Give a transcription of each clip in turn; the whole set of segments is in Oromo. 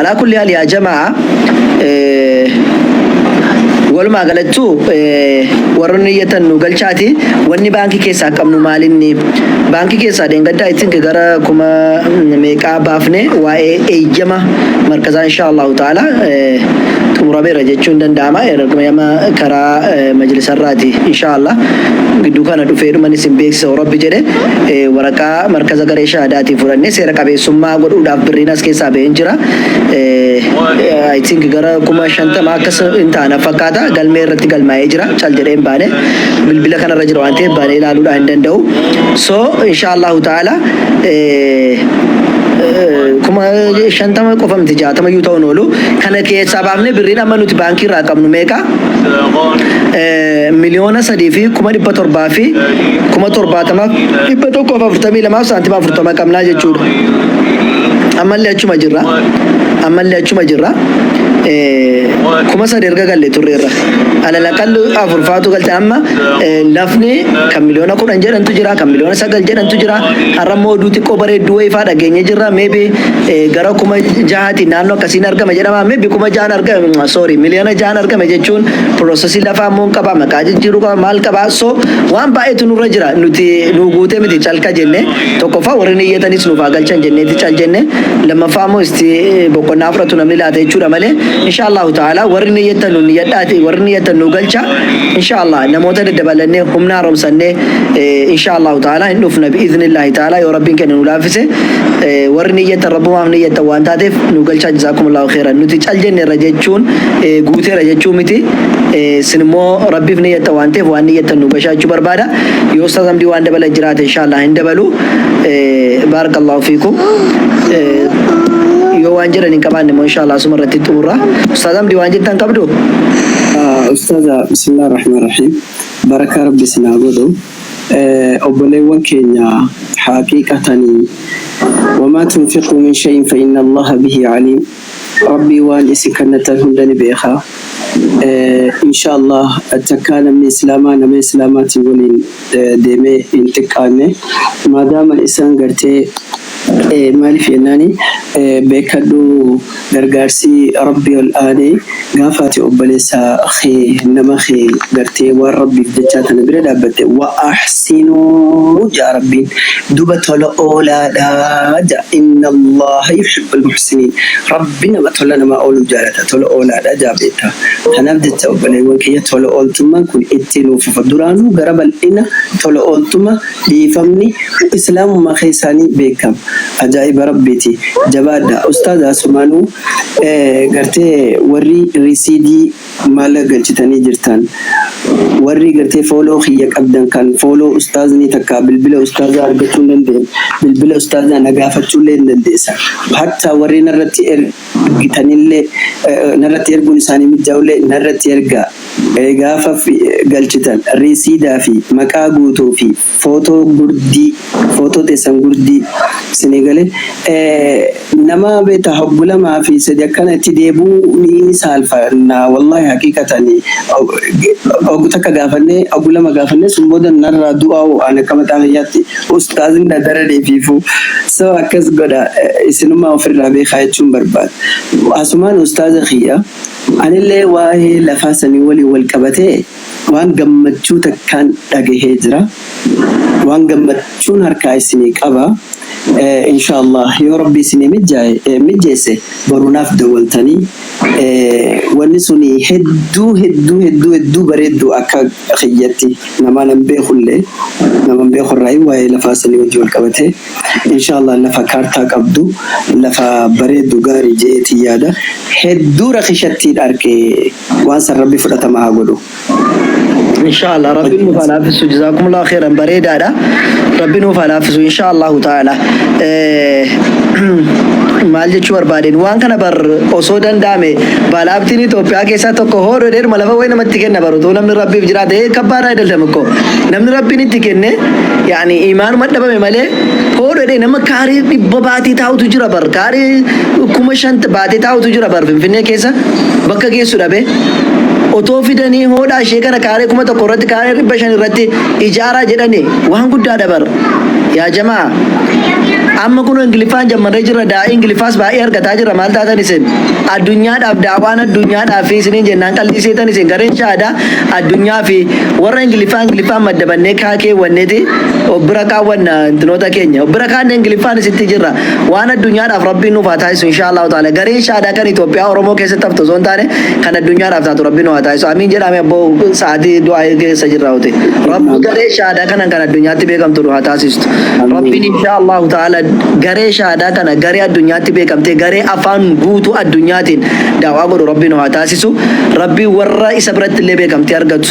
Alaa kulli haal yaa jamaa, walumaa galattuu warroonni iyyatan nu galchaati. Wanni baankii keessaa qabnu maalinni baankii keessaa dheengaddaa I think gara kuma meeqaa baafne. Waa'ee eeyyama markazaa insha Allahu ta'ala xumurameera jechuun danda'ama. Eeyyama karaa majlisarraati insha Allah gidduu kana dhufee dhuman isin beeksisa Rabbi jedhe. Waraqaa markaza garee shahaadaatiin fudhannee seera qabeessummaa godhuudhaaf birriin as keessaa baheen jira. I think gara 50,000 akkas hin taana fakkaata. Galmee irratti galmaa'ee jira. Cal jedhee hin baane. Bilbila kanarra jira waan ta'eef baanee ilaaluudhaan hin danda'u. So insha Allahu ta'ala 50,000 qofa miti, 60 iyyuu ta'uun oolu. Kana keessaa baafnee birriin amma nuti baankii irraa qabnu meeqa? 3,770,070.42 qabnaa jechuudha. Ammallee achuma jirra. Ammallee achuma jirra. 3,000 erga galle turreerra. Alalaqallu afur faatu galte. Amma lafni kan miliyoona 10 jedhantu jira, kan miliyoona 9 jedhantu jira. Har'a immoo oduu xiqqoo bareedduu wayifaa dhageenye jirra. Maybe gara 6,000tiin naannoo akkasiin argama jedhama. Maybe 6,000 argame, sorry, miliyoona 6n argame jechuun processii lafaa immoo hin qaba, maqaa jijjiiruu qaba, maal qaba. So waan baay'eetu nurra jira. Nuti nu guutee miti calqa jenne. Tokkoffaa warri iyyatanis nuuf haa galchan jenneeti cal jenne. Lammaffaa immoo isti boqonnaa fudhatu namni laata jechuudha malee, insha Allahu ta'ala warri niyyattan nu niyyadhaati, warri niyyattan nu galcha. Insha Allah namoota daddabalannee humna haaromsannee insha Allahu ta'ala hin dhufna bi'idhnillahi ta'ala, yoo Rabbiin kenna nu laaffise. Warri niyyattan Rabbumaaf niyyattan waan taateef nu galchaa. Jazaakumullahu khairan. Nuti cal jenneerra jechuun guuteera jechuu miti. Isin immoo Rabbiif niyyattan waan ta'eef waan niyyattan nu gashaa jechuu barbaada. Yoo Ustaaz Hamdii waan dabalan jiraate insha Allah hin dabalu. Baarakallahu fiikum. Yoo waan jedhan hin qabaanne immoo insha Allah asuma irratti xumurra. Ustaaz Hamdii, waan jettan qabdu? Ustaaza, bismillah rahmaan rahiim, barakaa Rabbi isin haa godhu. Obboleewwan keenya, haqiiqatanii wamaa tunfiquu min shay'in fa inna Allaha bihi aliim. Rabbii waan isin kannatan hunda ni beeka. Insha Allah takkaa namni Islaamaa nama Islaamaatiin waliin deemee hin xiqqaanne, maadaama isaan gartee maaliif jennaani, beekadhu, gargaarsi Rabbii ol aanee gaafa ati obboleessa kee, nama kee gartee waan Rabbiif jechaa tana bira dhaabbatte. Wa ahsinuu jaa Rabbiin, duba tola oolaadha jaa. Inna Allaha yuhibbul muhsiniin. Rabbi nama tola namaa ooluu jaalata, tola oolaadha jaa beekta. Kanaaf jecha obboleewwan kiyya, tola ooltummaan kun itti nuuf fufa. Duraanuu gara bal'ina tola ooltuma dhiifamni Islaamummaa keessaanii beekama. Ajaa'iba Rabbiiti, jabaadha. Ustaaza, asumaanuu gartee warri risiidii maallaqa galchitanii jirtan, warri gartee follow kiyya qabdan, kan follow ustaazni takka bilbila ustaazaa argachuu hin dandeenye, bilbila ustaazaa na gaafachuullee hin dandeessan. Hatta warri narratti ergitanillee, narratti erguun isaanii mijaa'ullee, narratti ergaa. Gaafa galchitan risiidaa fi maqaa guutuu fi footoo gurdii, footoo teessan gurdii isinii galee. Nama beektaa, hoggu lamaa fi sadi akkana itti deebi'uu ni saalfanna wallahi. Haqiiqatanii hoggu takka gaafannee, hoggu lama gaafannee, sun booda narraa du'aa waan akka mataa kiyyaatti ustaazni na darareefiifu. So akkas godha, isinummaa ofirraa beekaa jechuun barbaada. Asumaan ustaaza kiyya, anillee waa'ee lafaa sanii waliin wal qabatee waan gammachuu takkaan dhagahee jira. Waan gammachuun harkaa isinii qaba. Inshaallah yoo Rabbi isinii mijeesse borunaaf dawwaltanii wanni suni hedduu hedduu hedduu hedduu bareeddu. Akka kiyyatti nama nan beekullee, nama beekurraa waa'ee lafaa sanii wajji wal qabatee, inshaallah lafa kaartaa qabdu, lafa bareeddu gaarii je'eetii yaada hedduu rakishattiin arge. Waan san Rabbi fudhatama haa godhu. Inshallah Rabbi nuuf haa laaffisu. Jazakumullahu khairan, bareedaadha. Rabbi nuuf haa laaffisu inshallahu ta'ala. Maal jechuu barbaadeen, waan kana bar osoo danda'ame baalaabtiin Itoophiyaa keessaa tokko hoodho dheeruma lafa wayi namatti kenna bar, utuu namni Rabbiif jiraate kabbaadhaa አይደለም እኮ. Namni Rabbiin itti kenne yaani imaanuma dhabame malee, hoodho dhee nama kaarii 100 baatee taa'utu jira bar, kaarii 5,000 baatee taa'utu jira bar. Finfinnee keessa bakka geessu dhabe. Otoo fidanii hoodhaa ishee kana kaaree 1,000 irratti, kaaree 500 irratti ijaaraa jedhani, waan guddaa dabar yaa jamaa. Amma kunoo Ingiliffaan jammarree jirra daa'ii Ingiliffaas baay'ee argataa jirra maal taatan isin addunyaadhaaf daawaan addunyaadhaaf fi isiniin jennaan qal'ii seetan isin gareen shahaadaa addunyaa fi warra Ingiliffaa Ingiliffaan maddabannee kaa keewwanneeti of bira kaawwanna intinoota keenya of bira kaanne Ingiliffaan isitti jirra waan addunyaadhaaf rabbiin nuuf haa taasisu inshaa Allahu ta'ala gareen shahaadaa kan Itoophiyaa Oromoo keessatti haftu osoo hin taane kan addunyaadhaaf taatu rabbiin nu haa taasisu amiin jedhaame abboo sa'aatii du'aa keessa jirra uti rabbi garee shahaadaa kanan kan addunyaatti beekamtu nu haa taasistu rabbiin inshaa Allahu ta'ala garee shahaadaa kana garee addunyaatti beekamtee garee afaan guutuu addunyaatiin daawaa godhu rabbiin nu haa taasisu rabbiin warra isa biratti illee beekamtii argatu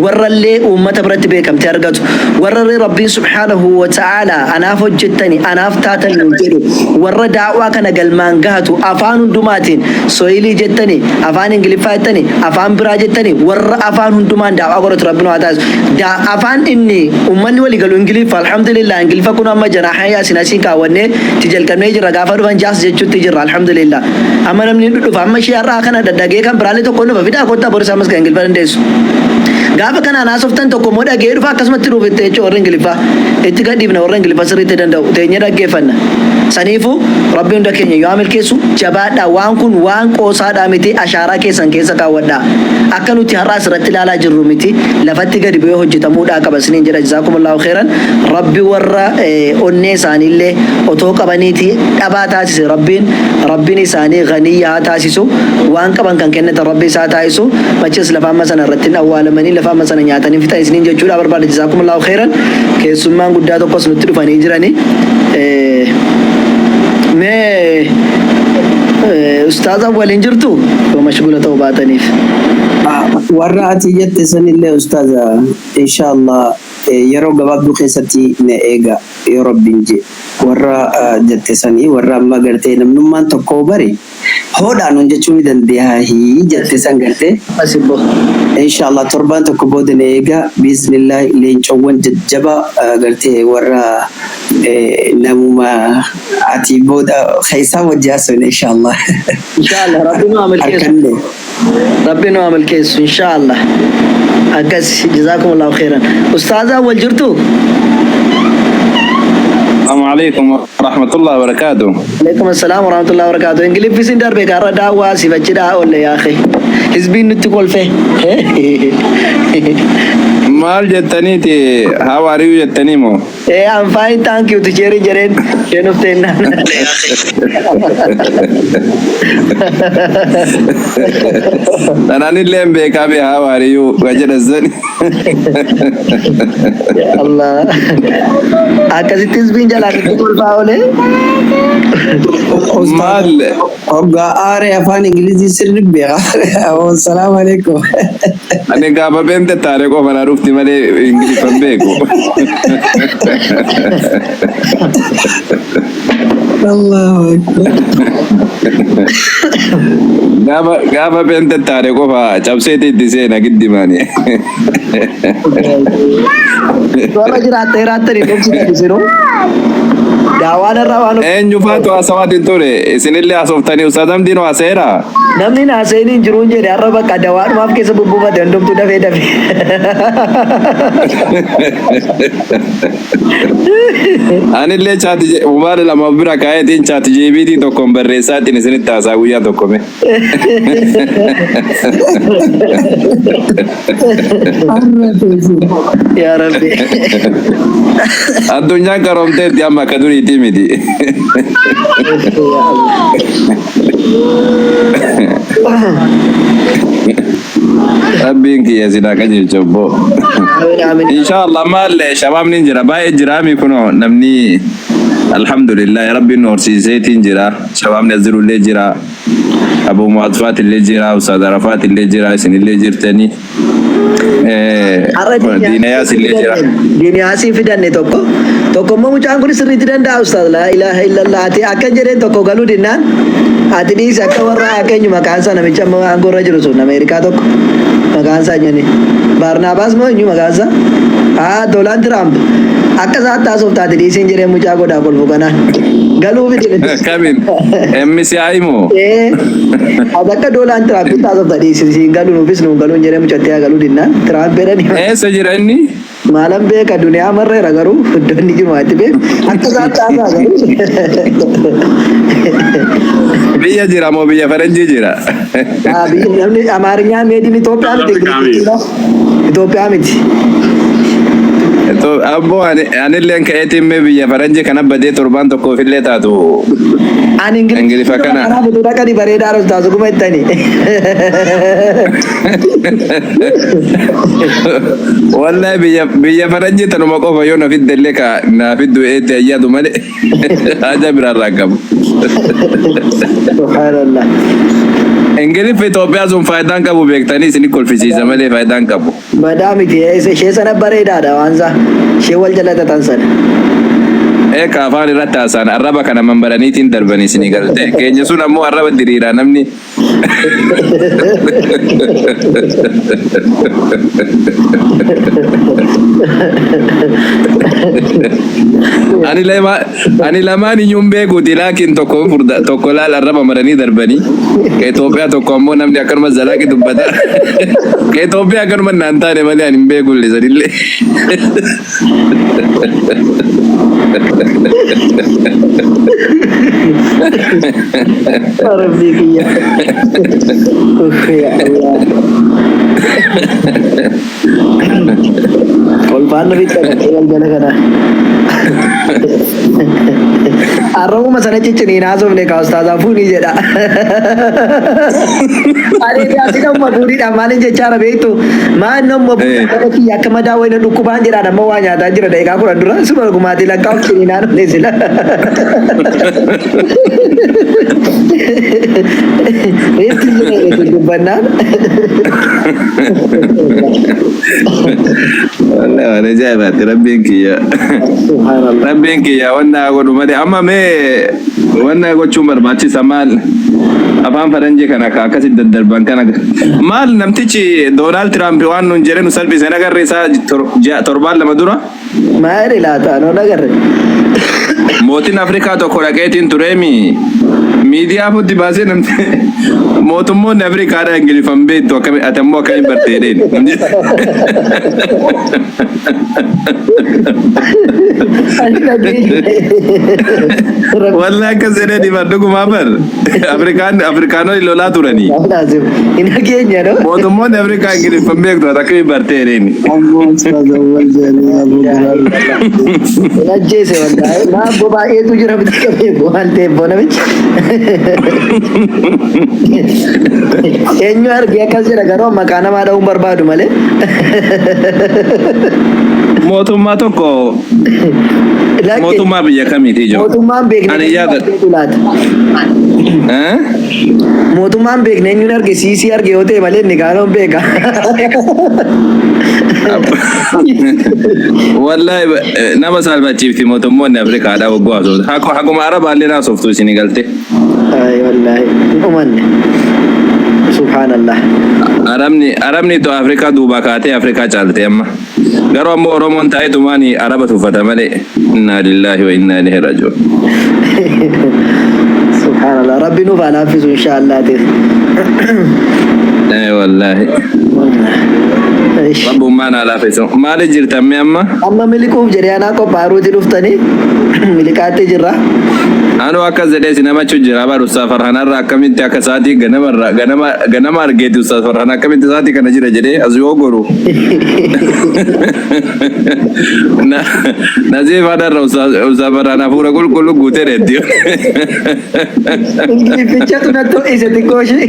warra illee uummata biratti beekamtii argatu warra illee rabbiin subhaanahu wa ta'ala anaaf hojjettani anaaf taatan nu jedhu warra daawaa kana galmaan gahatu afaan hundumaatiin Sohilii jettani, afaan Ingiliffaa jettani, afaan biraa jettani warra afaan hundumaan daawaa godhatu Rabbi nu haa taasisu. Daa afaan inni ummanni walii galu Ingiliffa alhamdulillah Ingiliffa kun amma janaahaa yaasin asiin kaawwannee itti jalqabnee jirra gaafa dhufan jaas jechuutti jirra alhamdulillah. Amma namni ni dhudhufa amma ishee har'aa kana dhadhagee kan biraallee tokko ni dhufa fidaa kottaa boris ammas kan Ingiliffa dandeessu. Gaafa kanaan haasoftan tokko immoo dhagee dhufa akkasumatti dhuuf itti jechuudha warri Ingiliffaa. Itti gadhiifna warra Ingiliffa sirriitti danda'u teenyee dhaggeeffanna. Saniifuu Rabbi hunda keenya yoo haa milkeessu jabaadhaa waan kun waan qoosaadhaa miti ashaaraa keessan keessa kaawwadhaa akka nuti har'a asirratti ilaalaa jirru miti lafatti gadi bu'ee hojjetamuudhaa qaba isiniin jedha jazaakumullahu khairan Rabbi warra onnee isaaniillee otoo qabaniiti dhabaa taasise Rabbiin Rabbiin isaanii ghaniyya haa taasisu waan qaban kan kennatan Rabbi isaa taasisu machis lafa amma sana irratti hin awwaalamanii lafa amma sana nyaatanii fixan isiniin jechuudhaa barbaada jazaakumullahu khairan keessummaan guddaa tokkos nutti dhufanii jirani. Mee ustaaza waliin jirtu yoo mashgula ta'uu baataniif. Warra ati jette sanillee ustaaza inshallah yeroo gabaabduu keessatti na eega yoo rabbiin je warra jette sanii warra amma gartee namnummaan tokko bari hoodhaa nuun jechuu ni dandeehaahi jette san gartee Asibbo. Inshallah torbaan tokko booda na eega biiznillah leencowwan jajjaba gartee warra namuma ati booda keessaa wajji haasofne inshallah. Inshallah rabbi nu haa milkeessu. Harkanne. Rabbi nu haa milkeessu inshallah. Akkas jazakumullahu khairan. Ustaazaa wal jirtu? السلام عليكم ورحمة الله وبركاته. Alaikum assalam wa rahmatullahi wa barakatuh. Ingiliffi sin darbe gaarra daawwaa siif achi dhaa oolle yaa akhi. Hizbiin nutti kolfe. Maal jettaniiti how are you jettanii moo? Eh, I'm fine, thank you teacher jedheen isheen ufteennaan. Tanaan illee hin beekaa bee how are you ka jedhan sani. Ya Allah. Akkasitti hizbiin jalaa nutti kolfaa oole. Maal Hoggaa aaree afaan Ingilizii sirri beeka. Salaamu alaikum. Ani gaafa beemte taaree qofa naa dhufti malee Ingiliffan beeku. Allahu akbar. Gaafa gaafa beemte taaree qofa cabseeti itti seena giddimaani. Warra jiraattee jiraattanii dhoksitan isinuu. Daawaan irraa waan Eenyu faatu haasawaatiin ture isinillee haasoftanii Ustaaz Hamdiin haaseera. Namni hin haasa'in hin jiruun jedhe har'a bakka dawaadhumaaf keessa bubbuufate hundumtuu dafee dafee. Anillee chaati mobaayila lama of bira kaa'eetiin chaati GPT tokkoon barreessaatiin isinitti haasaa guyyaa tokko mee. Yaa Rabbi. Addunyaan qaroomteetti amma akka duriitii miti. Yaa Allah. Rabbiin kiyya silaa qajeelcha obbo. Amiin amiin. Inshallah maallee shabaabni hin jira baay'ee jiraami kunoo namni alhamdulillah rabbiin nu horsiiseetiin jira shabaabni as jirullee jira Abu Mu'aaz illee jira Ustaaz Arafaat illee jira isinillee jirtanii Har'a Diinayaas illee jira. Diiniyaasii fidanne tokko tokko immoo mucaan kun sirriitti danda'a ustaaz laa ilaaha illallah ati akkan jedheen tokko galuu dinnaan ati dhiisi akka warra akka eenyu maqaan isaa namicha amma aangoo irra jiru sun Ameerikaa tokko maqaan isaa eenyu Baarnaabaas moo eenyu maqaan isaa Haa, Doonaald Tiraamp akka isaatti haasoftaati dhiisiin jedhee mucaa godhaa kolfu kanaan. Galuu miti. Kamiin? MCI moo? Ee, ati akka Doonaald Tiraampitti haasofta dhiisi, siin galu, nuufis nuun galuun jedhee mucattee haa galuu dinnaan Tiraamp jedhani. Eessa jira inni? Maalan beeka, duniyaa marreera, garuu iddoo inni jiru ati beeku akka isaatti haasaa garuu. Biyya jira moo biyya faranjii jira? Ah, biyya namni Amaarinyaa made in Itoophiyaa miti. Afrikaa. Itoophiyaa miti. Abboo, anilleen ka'eetiin mee biyya faranjii kana badee torbaan tokkoof illee taatu. Ani Ingiliffa kana. Kanaaf utuu dhaqanii bareedaa taasisu kuma ittani. Wallahi biyya faranjii tanuma qofa yoo na fidde illee ka naa fiddu eetti ayyaadu malee haja biraarraa qabu. Subhaanallah. Ingiliffa Itoophiyaa sun faayidaan qabu beektanii isin kolfisiisa malee faayidaan qabu. Badaa miti, ishee sana bareedaadha waan isaa. Ishee wal jala tatan sana. Eeka afaan irratti haasa'an arraba kana mambaraniitiin darbanii isinii galte. Keenya sun ammoo arraba diriiraa namni. Ani lamaan iyyuu hin beekuuti, laakiin tokko furda, tokko laal arraba maranii darbanii. Ka Itoophiyaa tokko ammoo namni akkanuma zalaaqi dubbata. Ka Itoophiyaa akkanuma naan taane malee ani hin beeku illee sanillee. Rabbii kiyya. Uff, yaa Allah. Kolfaan nu fixxe galgala kana. Arrabuma sana cicciniin haasofne kaa ustaazaa fuunii jedha. Ani yaasin amma fuuniidha maalin jechaara beektu, maan namma fuula kiyya akka madaa wayina dhukkubaan jedhaan, amma waa nyaataa jira daqiiqaa 10 dura suma dhugumaatii lakkaa'uuf ciniinaan dhufne sila. Reefti jira jedhu dubbannaan. Wallahi waan ajaa'ibaati, rabbiin kiyya. Subhaanallah. Rabbiin kiyya wanna godhu malee amma mee wanna gochuun barbaachisa. Maal afaan faranjii kana ka akkasitti daddarban kana, maal namtichi Doonaald Tiraamp waan nun jedhe nu salphise agarre isaa torbaan 2 dura. Maali laata, anoo nagarre. Mootiin Afrikaa tokko dhaqeetiin tureemi miidiyaa futti baasee, namti mootummoonni Afrikaadha Ingiliffan beektu akkami, ati ammoo akkamiin bartee jedheen. Ani dhageenye. Wallahi akkas jedhee dhiban, dhugumaa bar Afrikaan Afrikaanonni lolaa turanii. Laazim. Hin dhageenya no? Mootummoonni Afrikaa Ingiliffan beektu, ati akkamiin bartee jedheen. Ammoo ustaaz awwal jedhanii abuu bilaal. Hin ajjeese wallahi. Maa abboo baay'eetu jira miti qabee waan ta'eef boo namichi. Eenyu argee akkas jedha garuu maqaa namaa dha'uun barbaadu malee. Mootummaa tokko Lakki. Mootummaa biyya kamiiti ijoo? Mootummaan beekne Ani yaada. laata. Eh? Mootummaan beekne eenyuun arge, siisii arge yoo ta'e malee inni kaanoon beeka. Wallahi nama saalfachiifti mootummoonni Afrikaadhaa waggaa haasoftu. Hakuma Arabaallee haasoftu isinii galte. Ay wallahi hin dhumanne. Subhaanallah. Arabni to Afrikaa duubaa kaatee Afrikaa caalte amma. Garuu ammoo Oromoon taa'eetumaan Araba tuffata malee. Inna lillahi wa inna ilaihi raji'un. Subhaanallah. Rabbi nuuf haa laaffisu inshaallah ta'e. Eh, wallahi. Ish. Rabbummaan haa laaffisu. Maali jirtan mee amma? Amma miliquuf jedhee anaa qophaaruuti dhuftanii miliqaatti jirra. Anu akkas jedhee si namachuu jira bar. Ustaaz Farhanarra akkamitti akka sa'aatii ganamarra ganama ganama argeeti, Ustaaz Farhan akkamitti sa'aatii kana jira jedhee as yoo goru. Naziifaadharra Ustaaz Farhan hafuura qulqulluu guutee reetti. Ingiliffichatu natti ho'ise xiqqoo ishee.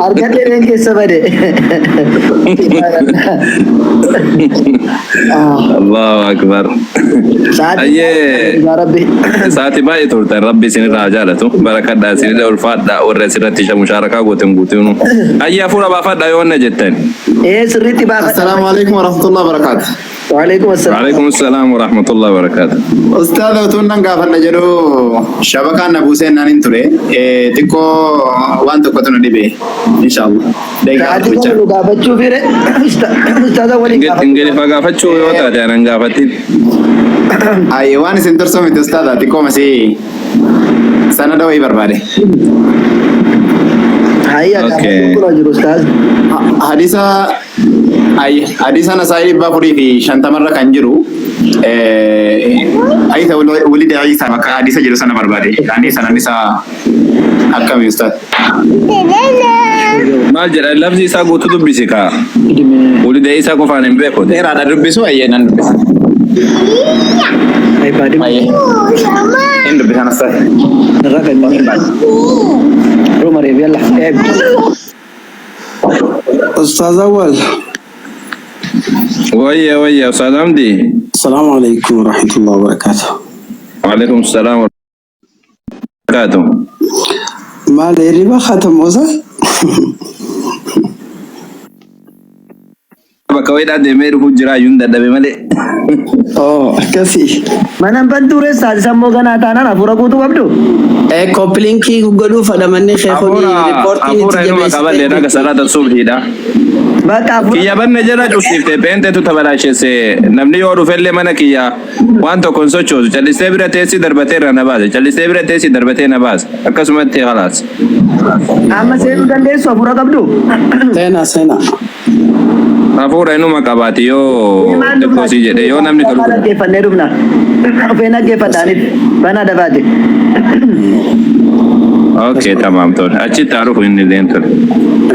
Argadhee reen keessa bade. Allahu akbar. Sa'aatii Ayyee. Dhugaa Rabbi. Sa'aatii baay'ee turtan, Rabbi isinirraa haa jaalatu. Barakadhaa, isinirra ulfaadhaa, warra asirratti mushaarakaa gootan guutuunu. Ayyee, hafuura baafadhaa yoo wanna jettan. Ee, sirriitti baafadha. Assalaamu alaikum warahmatullahi wabarakatuh. Waalaikum assalam. Waalaikum salaam wa rahmatullahi wa barakaatuh. Ustaadha, utuun nan gaafadha jedhu shabakaan na buusee naan hin ture. Xiqqoo waan tokkotu na dhibe. Inshallah. Daqiiqaa Sa'aatii tokkicha. kana nu gaafachuu fire ustaaza waliin gaafachuu. Ingiliffa gaafachuu yoo taate anan gaafatin. Ayyee, waan isin tursuu miti ustaadha, xiqqoo masii sanada wayii barbaade. Hayya, Okay. gaafachuu kun jiru ustaaz. Hadisa, ayyee, hadisa Nasaa'ii 450rra kan jiru ayisa wulida Isa bakka hadisa jedhu sana barbaade. Ani sanan isaa akkami, ustaad? Maal jedha? Lafzi isaa guutuu dubbisi kaa. Wulida isaa qofaan hin beeku. Dheeraadha, dubbisu? Ayyee, nan dubbisa. iPad. Ayyee. Hin dubbisan, ustaad. Irra kan Roma reef yalla. Ustaaz Awwal. Wayya wayya, Ustaz Hamdi. Asalaamu alaikum warahmatullahi wabarakatuh. Waalaikum salaam wa barakaatuh. Maal, hirriba khatamu, Ustaaz? Bakka wayiidhaa deemee dhufuu jira, iyyuu hin dadhabe malee. Oh, akkasii. Mana bantuu reessa immoo ganaa taanaan hafuura guutuu qabdu. Copy link godhuu fadhamanni sheekonni Hafuura riippoortiin hafuura itti inuma qabadhe jabeessite. raga salaata subhiidha. Bakka hafuura. Kiyya banne jala cufsiifte, peentetu tabalaashesse. Namni yoo dhufellee mana kiyya waan tokko hin sochoosu. Callistee bira teessi, darbatee irra na baase. Callistee bira teessi, darbatee na baase. Akkasumatti khalaas. Amma seenuu dandeessu, hafuura qabdu. Seenaa, seenaa. Hafuura inuma qabaati yoo xiqqoo si jedhe, yoo namni tolu. Dhaggeeffannee dhufna. Dhufee dhaggeeffadhaanif banaa dafaate. Okay, tamaam, tole. Achitti haa dhufu inni illeen, tole.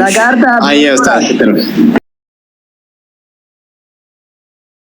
Dhagaartaa. Ayyee, ustaad.